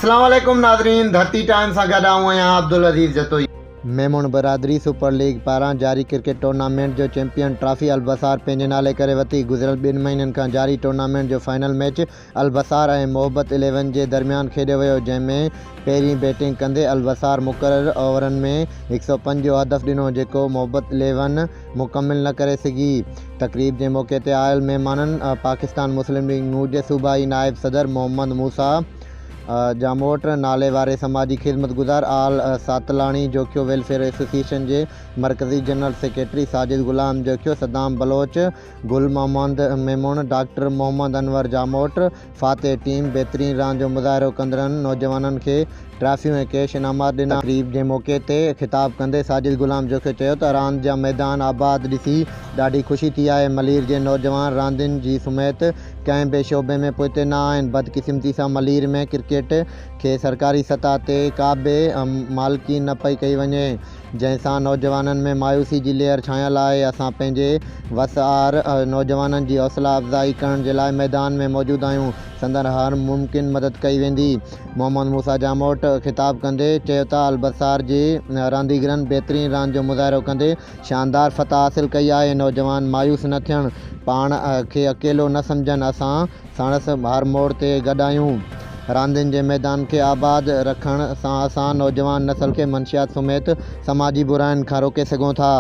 اسلام عليڪم ناظرين ڌرتي ٽائيم سان گڏ آئون آهيان عبدالعزيز جتوئي. ميمڻ برادري سپر ليگ پاران جاري ڪرڪيٽ ٽورنامينٽ جو چيمپيئن ٽرافي البصار پنهنجي نالي ڪري ورتي. گذريل ٻن مهينن کان جاري ٽورنامينٽ جو فائنل ميچ البصار ۽ محبت اليون جي درميان کيڏيو ويو جنهن ۾ پهرين بيٽنگ ڪندي البصار مقرر اوورن ۾ 105 جو هدف ڏنو جيڪو محبت اليون مڪمل نه ڪري سگهي. تقريب جي موقعي تي آيل مهمانن پاڪستان مسلم ليگ نون جي صوبائي نائب صدر محمد موسيٰ ڄاموٽ، نالي واري سماجي خدمتگذار آل ساتلاڻي جوکيو ويلفيئر ايسوسيئيشن جي مرڪزي جنرل سيڪريٽري ساجد غلام جوکيو، صدام بلوچ، گل محمد ميمڻ، ڊاڪٽر محمد انور ڄاموٽ، فاتح ٽيم بهترين راند جو مظاهرو ڪندڙن نوجوانن کي ٽرافيون ۽ ڪيش انعامات ڏنا. تقريب جي موقعي تي خطاب ڪندي ساجد غلام جوکيو چيو ته راند جا ميدان آباد ڏسي ڏاڍي خوشي ٿي آهي، ملير جي نوجوان راندين جي سميت ڪنهن به شعبي ۾ پوئتي نه آهن، بدقسمتي سان ملير ۾ ڪرڪيٽ کي سرڪاري سطح تي ڪا به مالڪي نه پئي ڪئي وڃي. جنهن سان نوجوانن ۾ مايوسي جي لهر ڇانيل آهي، اسان پنهنجي وس آهر نوجوانن جي حوصلا افزائي ڪرڻ جي لاء ميدان ۾ موجود آهيون، سندن هر ممڪن مدد ڪئي ويندي. محمد موسيٰ ڄاموٽ خطاب ڪندي چيو ته البصار جي رانديگرن بهترين راند جو مظاهرو ڪندي شاندار فتح حاصل ڪئي آهي، نوجوان مايوس نه ٿيڻ، پاڻ کي اڪيلو نه سمجهن، اسان ساڻس هر موڙ تي گڏ آهيون. راندين جي ميدان کي آباد رکڻ سان اسان نوجوان نسل کي منشيات سميت سماجي براين کان روڪي سگهون ٿا.